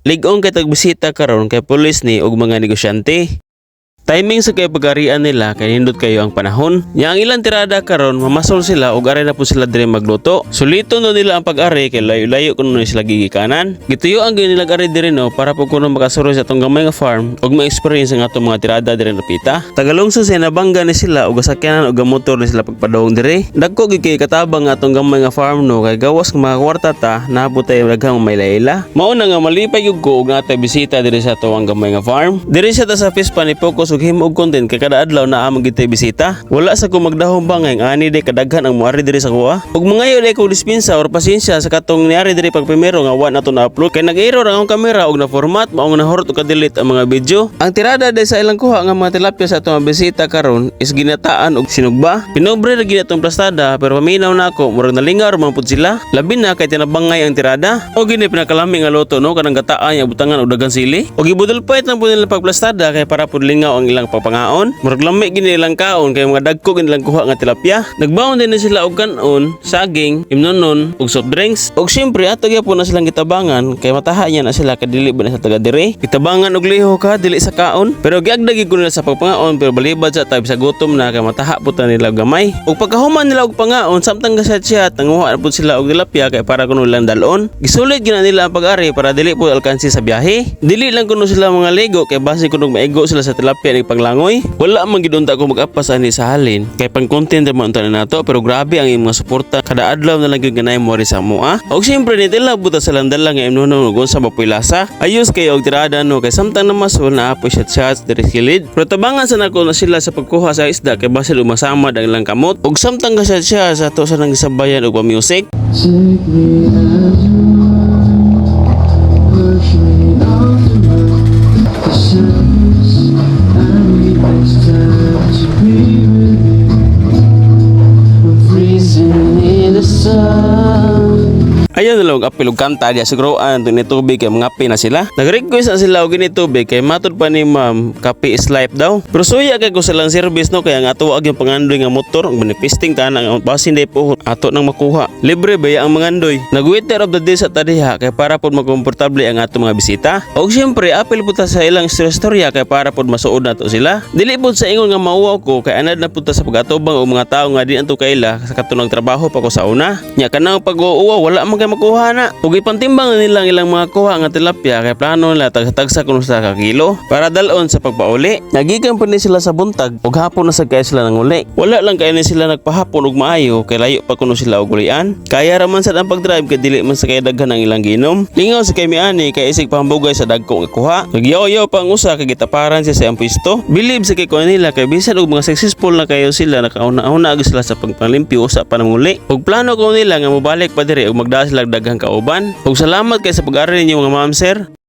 Lig-on kay tag bisita karon kay pulis ni og mga negosyante. Timing sa kay pagarian nila kay nindot kayo ang panahon. Nya ang ilang tirada karon, mamasol sila og ari na po sila diri magluto. Suliton no nila ang pag-ari kay layo-layo kuno ni sila gigikanan. Gituyo ang nila ari diri no para po kuno makasuroy sa atong gamay nga farm ug ma-experience ang atong mga tirada diri napita. Tagalungso sa nabangga ni sila og sakyanan og motor ni sila pagpadong diri. Dagko gyud kay katabang nga atong gamay nga farm no kay gawas nga mga kwarta ta naabot tayo daghang may layla. Mao na nga malipay gyud ko og natay bisita diri sa ato ang gamay nga farm. Diri siya ta sa Pispa ni focus og himo og content kay kada adlaw naa man gyud tay bisita. Wala sa ko magdahom ba nga ang ani day kadaghan ang moari diri sa kuha. Ug mangayo day ko dispensa or pasensya sa katong niari diri pag primero nga wa nato na-upload kay nag-error ang akong kamera og na-format, mao nga nahurot og ka-delete ang mga video. Ang tirada day sa ilang kuha nga mga tilapia sa atong mga bisita karon is ginataan og sinugba. Pinobre ra gyud atong plastada pero paminaw na ako, murag nalingaw ra man pud sila. Labi na kay tinabangay ang tirada. O gini pinakalami nga luto no, kanang gataan ya butangan og daghang sili. Og gibudol fight lang pud nila pagplastada kay para pud lingaw ang ilang pagpangaon. Murag lami gini ilang kaon kay mga dagko gini ilang kuha nga tilapia. Nagbaon din ni sila og kanon, saging, imnonon ug soft drinks. Og syempre ato gyapon na silang gitabangan kay mataha niya na sila kay dili ba na sa taga diri. Gitabangan og lihok ha, dili sa kaon. Pero giagda gyud ko nila sa pagpangaon pero balibad sa tab sa gutom na kay mataha pud ta nila og gamay. Ug pagkahuman nila og pangaon, samtang gasat-siat nanguha na pud sila og tilapia kay para kuno ilang dalon. Gisulit gyud na nila ang pag-ari para dili pud alkansi sa biyahe. Dili lang kuno sila mga ligo kay base kuno maigo sila sa tilapia ni panglangoy. Wala man gid unta ko mag-apas ani sa halin kay pang content man unta na nato pero grabe ang imong mga suporta, kada adlaw na lang gyud ganay mo ri sa moa. Og syempre ni tila buta sa dala nga imnonon ug unsa ba puy lasa. Ayos kayo og tirada no kay samtang namasol na apoy shot shots diri kilid. Pero tabangan sa nako na sila sa pagkuha sa isda kay basin umasamad ang ilang kamot. Og samtang ka siya sa ato sa nang gisabayan og pa-music. Take me as you are, push me off the road. The sadness I need this time to be with you. I'm freezing in the sun. Ayaw nila og apil og kanta diya siguro an ni tubig kay mga na sila. Nag-request na sila og gini tubig kay matud pa ni ma'am, kape is life daw. Pero suya kay ko silang service no kaya nga ato ag yung pangandoy nga motor ang manifesting ta nga basin day po ato nang makuha. Libre ba ang mangandoy. Nag-waiter of the day sa tadiha kay para pod makomportable ang ato mga bisita. Og syempre apil pud ta sa ilang istorya kay para pod masuod nato sila. Dili pod sa ingon nga mauwaw ko kay anad na pud ta sa pagatubang og mga tawo nga di anto kaila sa katong trabaho pa ko sa una. Nya kanang pag-uuwaw, wala man kay makuha na. Ug ipantimbang na nila ang ilang mga kuha nga tilapia kay plano nila tagsa-tagsa kuno sa ka kilo para dalon sa pagpauli. Nagikan pa ni sila sa buntag ug hapon na sad kay sila nanguli. Wala lang kay ni sila nagpahapon og maayo kay layo pa kuno sila og ulian. Kaya ra man sad ang pag-drive kay dili man sa kay daghan ang ilang ginom. Lingaw sa kay miani kay isig pambugay sa dagko nga kuha. Nagyaw-yaw pa ang usa kay gitaparan siya sa iyang pwesto. Bilib sa kay ko nila kay bisan og mga successful na kayo sila, nakauna-una sila sa pagpanglimpyo usa pa nanguli. Ug plano ko nila nga mobalik pa diri ug magdala sila og daghang kauban. Ug salamat kay sa pag-ari ninyo, mga ma'am, sir.